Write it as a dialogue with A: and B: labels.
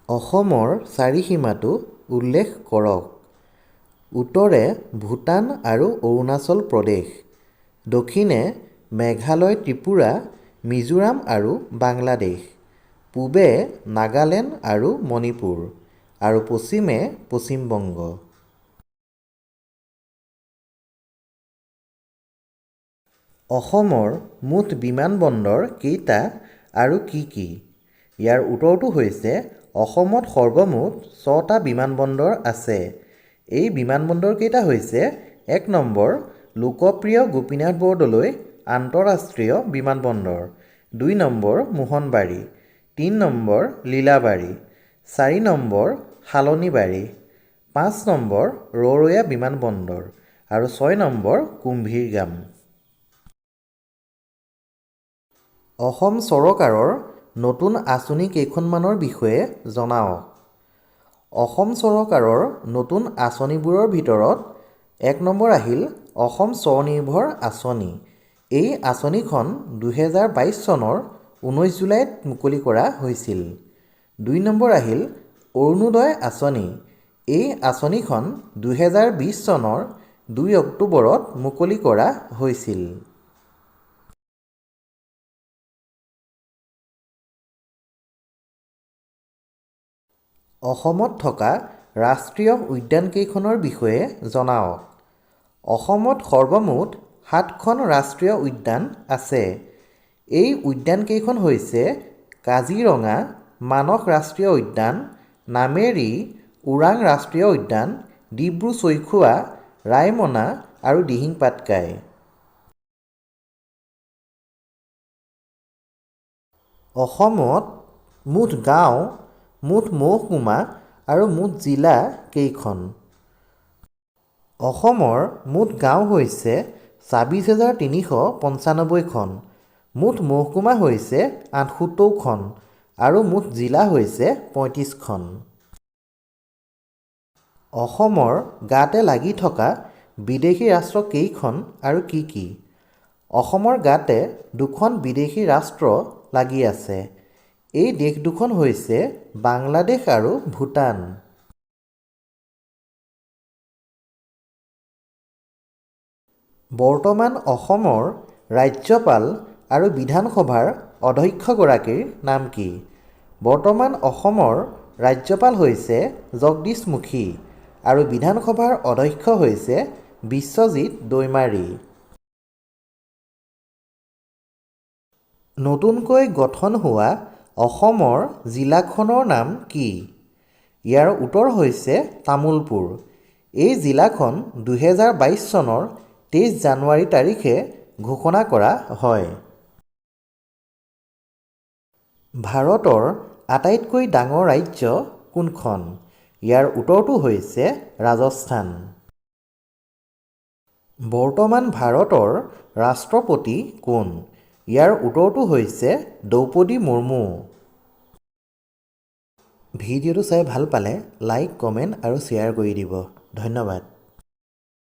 A: অসমৰ চাৰিসীমাটো উল্লেখ কৰক। উত্তৰে ভূটান আৰু অৰুণাচল প্ৰদেশ, দক্ষিণে মেঘালয়, ত্ৰিপুৰা, মিজোৰাম আৰু বাংলাদেশ, পূবে নাগালেণ্ড আৰু মণিপুৰ আৰু পশ্চিমে পশ্চিমবংগ। অসমৰ মুঠ বিমানবন্দৰ কেইটা আৰু কি কি? ইয়াৰ উত্তৰটো হৈছে অসমত সৰ্বমুঠ ছটা বিমানবন্দৰ আছে। এই বিমানবন্দৰকেইটা হৈছে 1 নম্বৰ লোকপ্ৰিয় গোপীনাথ বৰদলৈ আন্তঃৰাষ্ট্ৰীয় বিমানবন্দৰ, 2 number Mohanbari, 3 number Lilabari, 4 number Salonibari, 5 number Rowriah বিমানবন্দৰ আৰু 6 নম্বৰ কুম্ভীৰগ্ৰাম। অসম চৰকাৰৰ নতুন আঁচনি কেইখনমানৰ বিষয়ে জনাওক। অসম চৰকাৰৰ নতুন আঁচনিবোৰৰ ভিতৰত 1 নম্বৰ আহিল অসম স্বনিৰ্ভৰ আঁচনি। এই আঁচনিখন 2022 চনৰ 19 জুলাইত মুকলি কৰা হৈছিল। 2 নম্বৰ আহিল অৰুণোদয় আঁচনি। এই আঁচনিখন 2020 চনৰ 2 অক্টোবৰত মুকলি কৰা হৈছিল। অসমত থকা ৰাষ্ট্ৰীয় উদ্যানকেইখনৰ বিষয়ে জনাওক। অসমত সৰ্বমুঠ 7খন ৰাষ্ট্ৰীয় উদ্যান আছে। এই উদ্যানকেইখন হৈছে কাজিৰঙা, মানস ৰাষ্ট্ৰীয় উদ্যান, নামেৰী, ওৰাং ৰাষ্ট্ৰীয় উদ্যান, ডিব্ৰু ছৈখোৱা, ৰায়মনা আৰু দিহিং পাটকাই। অসমত মুঠ গাঁও, মুঠ মহকুমা আৰু মুঠ জিলা কেইখন? অসমৰ মুঠ গাঁও হৈছে 26,395খন, মুঠ মহকুমা হৈছে 78খন আৰু মুঠ জিলা হৈছে 35খন। অসমৰ গাতে লাগি থকা বিদেশী ৰাষ্ট্ৰ কেইখন আৰু কি কি? অসমৰ গাতে দুখন বিদেশী ৰাষ্ট্ৰ লাগি আছে। এই দেশ দুখন হৈছে বাংলাদেশ আৰু ভূটান। বৰ্তমান অসমৰ ৰাজ্যপাল আৰু বিধানসভাৰ অধ্যক্ষগৰাকীৰ নাম কি? বৰ্তমান অসমৰ ৰাজ্যপাল হৈছে জগদীশ মুখী আৰু বিধানসভাৰ অধ্যক্ষ হৈছে বিশ্বজিৎ দৈমাৰী। নতুনকৈ গঠন হোৱা অসমৰ জিলাখনৰ নাম কি? ইয়াৰ উত্তৰ হৈছে তামুলপুৰ। এই জিলাখন 2022 চনৰ 23 জানুৱাৰী তাৰিখে ঘোষণা কৰা হয়। ভাৰতৰ আটাইতকৈ ডাঙৰ ৰাজ্য কোনখন? ইয়াৰ উত্তৰটো হৈছে ৰাজস্থান। বৰ্তমান ভাৰতৰ ৰাষ্ট্ৰপতি কোন? ইয়াৰ উত্তৰটো হৈছে দ্ৰৌপদী মুৰ্মু। ভিডিঅ'টো চাই ভাল পালে লাইক, কমেণ্ট আৰু শ্বেয়াৰ কৰি দিব। ধন্যবাদ।